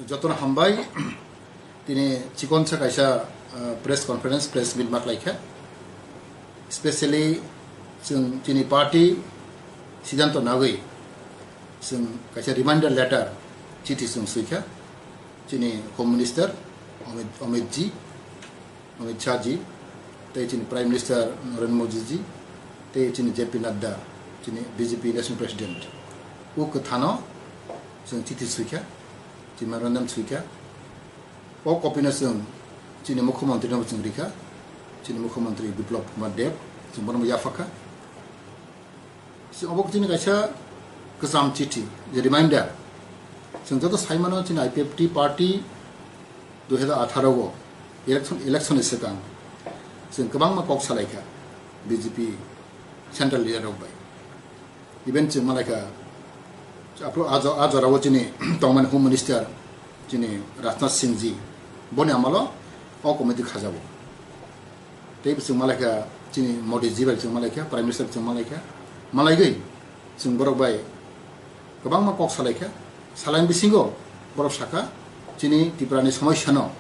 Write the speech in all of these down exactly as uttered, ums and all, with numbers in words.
Jotono hambai. Tini chikonsa kaisa, uh, press conference, press meet ma khlaikha. Specially chwng chini party siddhanto nagwi chwng kaisa reminder letter, chithi chwng swikha chini Home Minister Amit, Amit ji, Amit Shah ji, tei chini Prime Minister Narendra Modi ji, tei chini J P Nadda, chini B J P National President. O kwthano chwng chithi swikha, chini memorandum swikha. O copy no chwng chini Mukhyamantri no chwng rikha, chini Mukhyamantri Biplab Kumar Deb, chwng bono yaphakha. Si obo chini kaisa kwcham chithi, je reminder. Chwng joto saimano chini I P F T party dui hazar atharo o election, election ni swkang chwng kwbangma kok salaikha B J P central leader rok bai. Even chwng malaikha, aphuru a jo-, a jorao chini tongmani Home Minister chini Rajnath Singh ji, boni amalo o committee khajago. Tei chwng malaikha chini Modi ji bai chwng malaikha, Prime Minister chwng malaikha, malaigwi chwng borok bai kwbangma kok salaikha. Salaini bisingo borok sakha chini Tripura ni somosya no,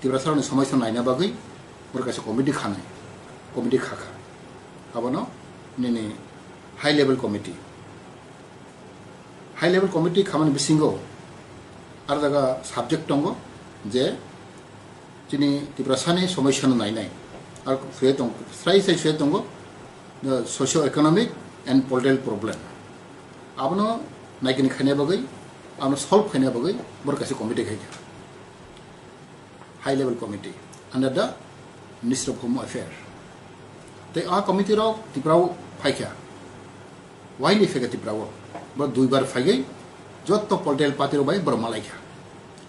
Tiprasa rokni somosya no naina bagwi borok kaisa committee khanai, committee khakha. Abono nini high level committee. High level committee khamani bisingo aro jaga subject tongo je chini Tiprasani somosya no nainai. Ar swiya tong, srai sai swiya tongo, the socio economic and political problem. Abono naikini khaina bagwi, abono solve khaina bagwi borok kaisa committee khaikha. High level committee under the Ministry of Home Affairs. Tei a committee rok Tripura o phaikha. Why ni phaikha Tripura o? Bo duibar phaiwi joto political party rok bai borok malaikha.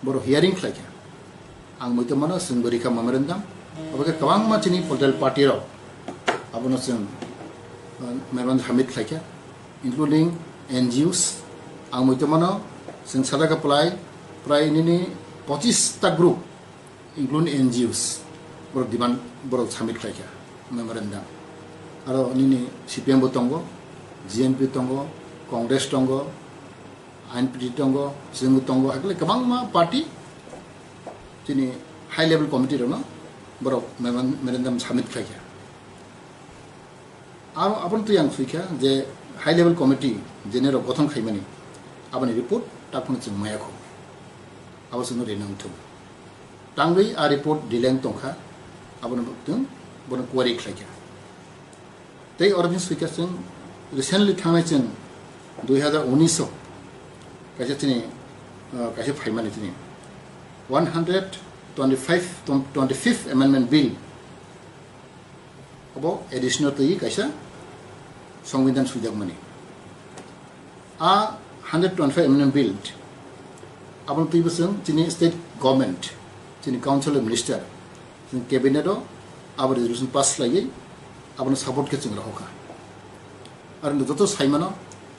Borok hearing khlaikha. Ang muitu mano chwng bo rikha memorandum. Obo khe kwbangma chini political party rok abono chwng, uh, memorandum submit khlaikha, including N G Os. Ang muitu mano chwng sadaka pwlai prai nini pochis ta group, including N G Os, borok demand, borok submit khlaikha memorandum. Aro nini C P M bo tongo, G N P tongo, Congress tongo, I N P T tongo, chwng tongo, hakhe kwbangma party chini high level committee rokno borok memorandum submit khlaikha. Abo, aboni twi ang swikha je high level committee je norok gothon khaimani, aboni report takhwno chwng maya kho. Abo chwngno rina wngthung. Tangwi a report delay wng tongkha, abono chwng bono query khlaikha. Tei oro bini swikha chwng recently thangnai chwng dui hazar unis o kaisa chini, uh, kaisa phaimani chini one hundred twenty-five, twenty-fifth Amendment Bill. Abo additional twi kaisa Songbidan swijakmani. A hundred twenty-five amendment bill, aboni twi bwswng chini state government, chini council of minister, chini cabinet o abo resolution pass khlaiwi abono support khe chwng rohorkha. Aro joto saimano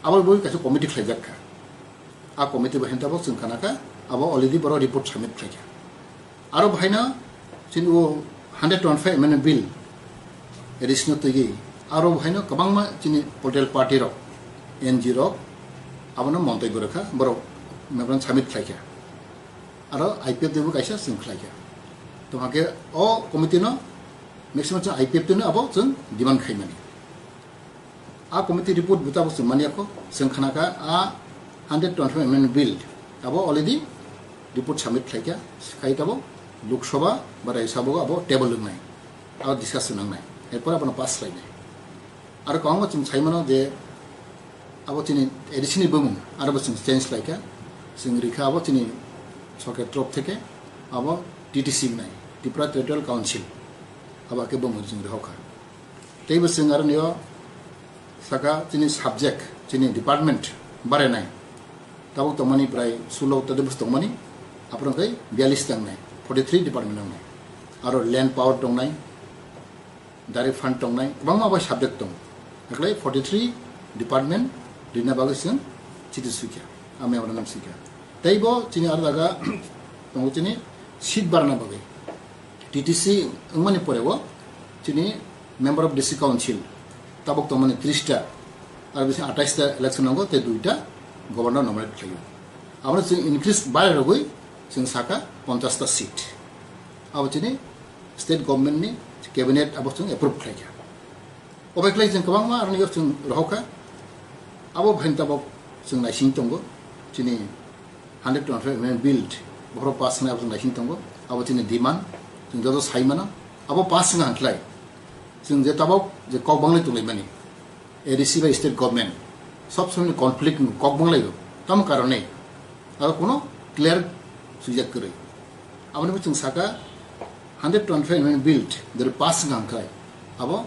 abo bo kaisa committee khlaijakha. A committee bo henta bo chwng khanakha, abo already borok report submit khlaikha. Aro bahaino chini o hundred twenty-five amendment bill additional twi aro bahaino kwbangma chini political party rok, N G O rok abono montobyo rwkha, borok memorandum submit khlaikha. Aro I P F T bo kaisa chwng khlaikha. To hake o committee no, maximum chwng I P F T no abo chwng demand khaimani. A committee report bo tabuk chwng manya kho, chwng khanakha a hundred twenty-five amendment bill abo already report submit khlaikha, khai tabuk Lok Sabha ba Rajya Sabha o abo table wngnai, abo discuss wngnai, erpor abono pass khlainai. Aro kwbangma chwng saimano je abo chini A D C ni bumung aro bo chwng change khlaikha, chwng rikha abo chini sorkar torop theke abo T T C wngnai, Tripura Territorial Council, abo khe bumung chwng rihokha. Teibo chwng aroni o saka chini subject, chini department barenai. Tabuk tongmani prai sulo tadibus tongmani, aphuru khe biyalish tangnai, forty three department wngnai. Aro land power tongnai, direct fund tongnai, kwbangma bai subject tong. Hakhe forty three department rina bagwi chwng chithi swikha, a memorandum swikha. Teibo chini aro jaga tongo chini seat barna bagwi. T T C wngmani pore o chini member of district council tabuk tongmani tris ta, aro bisi atais ta election nango, tei dui ta governor nominate khlaio. Abono chwng increase bai rogwi chwng saka ponchash ta seat. Abo chini state government ni cabinet abo chwng approve khlaikha. Obai khlai chwng kwbangma aroni yok chwng rohokha. Abo bhain tabok chwng naising tongo. Chini hundred twenty-five amendment bill bokhorok pass wngnai abo chwng naising tongo. Abo chini demand chwng joto sai mano. Abo pass wngkha hwnkhlai chwng je tabok je kok banglai tonglaimani A D C bai state government sob somoi conflict ni kok banglaio. Tamo karone aro kuno clear swijak kwrwi. Aboni bo chwng saka hundred twenty-five amendment bill deri pass wngkha hwnkhlai abo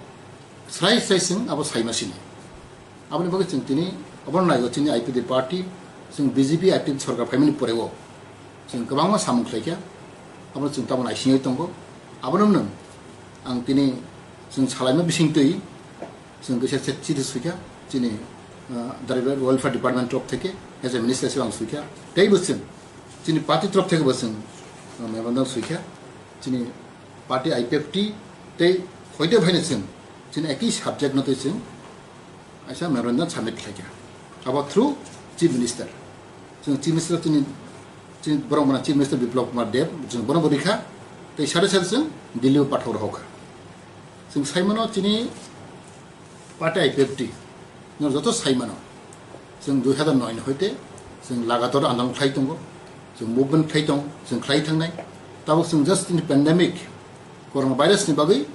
srai srai chwng abo saima sini. Aboni bagwi chwng tini obono naigo chini I P F T party, chwng B J P I P F T sorkar phaimani poreo chwng kwbangma samung khlaikha. Abono chwng tabuk naisingwi tongo. Abono nwng ang tini chwng salaima bisingtwi chwng kisa se chiri suikha chini, ah, Tribal Welfare Department torof theke, as a minister se ang suikha. Teibo chwng chini party torof theke bo chwng, ah, memorandum suikha. Chini party I P F T tei hoite phaino chwng chini ekhi subject no twi chwng kaisa memorandum submit khlaikha. Abo through Chief Minister. Chwng Chief Minister chini, chini borok mano Chief Minister Biplab Kumar Deb, chwng bono bo rikha. Tei sade sade chwng Delhi o pathok rohokha. Chwng sai mano chini party I P F T no joto sai mano. Chwng dui hazar noi ni hoite chwng lagator andolon khlai tongo. Chwng movement khlai tong, chwng khlai thangnai. Tabuk chwng just in pandemic, corona virus ni bagwi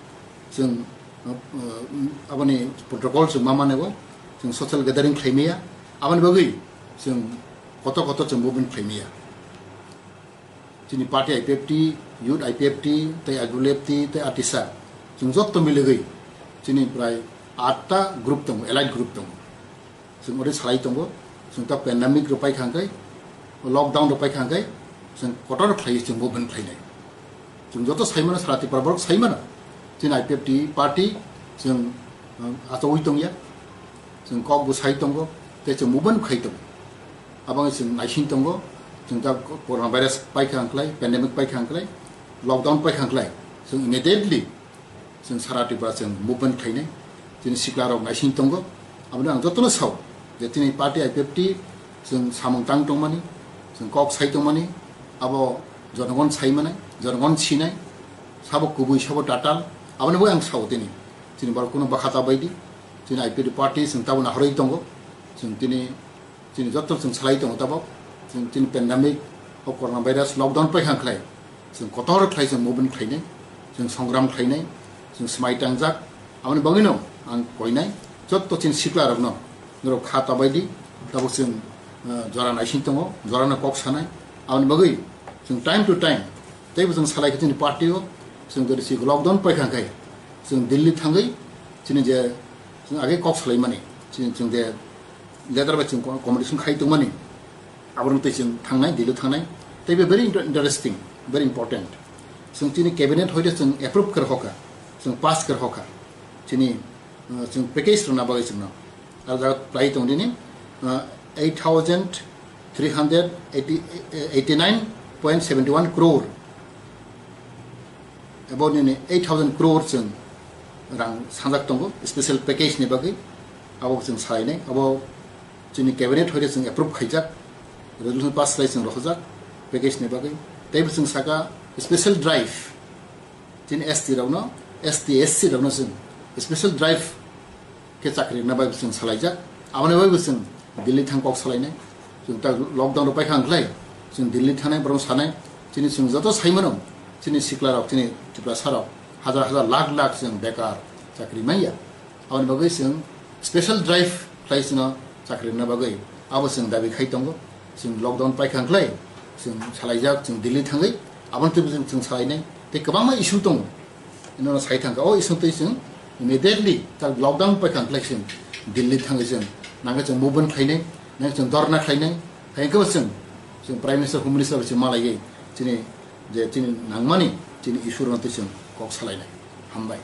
chwng, uh, uh, aboni protocol chwng ma manebo, chwng social gathering khlai maya. Aboni bagwi chwng kotor kotor chwng movement khlai maya. Chini party I P F T, youth I P F T, tei I W F T, tei atisa. Chwng jotto miligwi chini prai atta group tongo, allied group tongo. Chwng ori salai tongo, chwng ta pandemic rok paikha hwnkhe, lockdown rok paikha hwnkhe, chwng kotor khlaiwi chwng movement khlainai. Chwng joto saimano, sara Tripura borok saimano, chini I P F T party chwng, um, achawi tongya, chwng kok bo sai tongo, tei chwng movement khai tongo. Aboni chwng naising tongo, chwng ta corona virus paikha hwnkhlai, pandemic paikha hwnkhlai, lockdown paikha hwnkhlai, chwng immediately chwng sara Tripura chwng movement khlainai, chini sikla rok naising tongo. Aboni ang jotono sao je chini party I P F T chwng samung tang tongmani, chwng kok sai tongmani, abo jonogon sai manai, jonogon sinai, sabo kubui, sabo tatal, aboni bo ang sao tini. Chini borok kuno bwkha ta baidi, chini I P F T party chwng tabuk nahorwi tongo, chwng tini, chini joto chwng salai tongo tabuk, chwng tini pandemic, o corona virus, lockdown paikha khlai, chwng kotor khlai chwng movement khlainai, chwng songram khlainai, chwng swmai tangjak, aboni bagwino ang koinai, joto chini sikla rokno, norok kha ta baidi, tabuk chwng, eh, jora naising tongo, jorano kok sanai, aboni bagwi chwng time to time, teibo chwng salai khe chini party o, chwng jodi si lockdown paikha khe, chwng Delhi thangwi, chini je, chwng age kok salaimani, chini chwng je leader bai chwng co-, communication khai tongmani, aborok tei chwng thangnai, Delhi thangnai, tei be very inter-, interesting, very important. Chwng chini cabinet hoite chwng approve khe rokha, chwng pass khe rokha, chini, uh, chwng package rwna bagwi chwngno. Ar jaga plai tong dini, uh, eight thousand three hundred eighty, eighty nine point seventy one crore. Abo nini eight thousand crore chwng rang sanjak tongo special package ni bagwi, abo chwng salainai, abo chini cabinet hoite chwng approve khaijak, resolution pass khlai chwng rohorjak package ni bagwi. Teibo chwng saka special drive chini S T rokno, S T S C rokno chwng special drive khe chakri rwna bai bo chwng salaijak. Aboni bai bo chwng Delhi thang kok salainai. Chwng ta lockdown rok paikha hwnkhlai chwng Delhi thangnai, borok sanai. Chini chwng joto saimano, chini sikla rok, chini Tiprasa rok hajar hajar lakh lakh chwng bekar chakri manya. Aboni bagwi chwng special drive khlai chwngno chakri rwna bagwi abo chwng dabi khai tongo. Chwng lockdown paikha hwnkhlai chwng salaijak, chwng Delhi thangwi aboni twibo chwng, chwng salainai. Tei kwbangma issue tongo. Ino sai thangkha, o issue twi chwng immediately ta lockdown paikha hwnkhlai chwng Delhi thangwi chwng nangkhe chwng movement khlainai, nangkhe chwng dhorna khlainai, hai khe bo chwng, chwng Prime Minister, Home Minister bai chwng malaiwi chini je chini nangmani chini issue rokno twi chwng kok salainai. Hambai.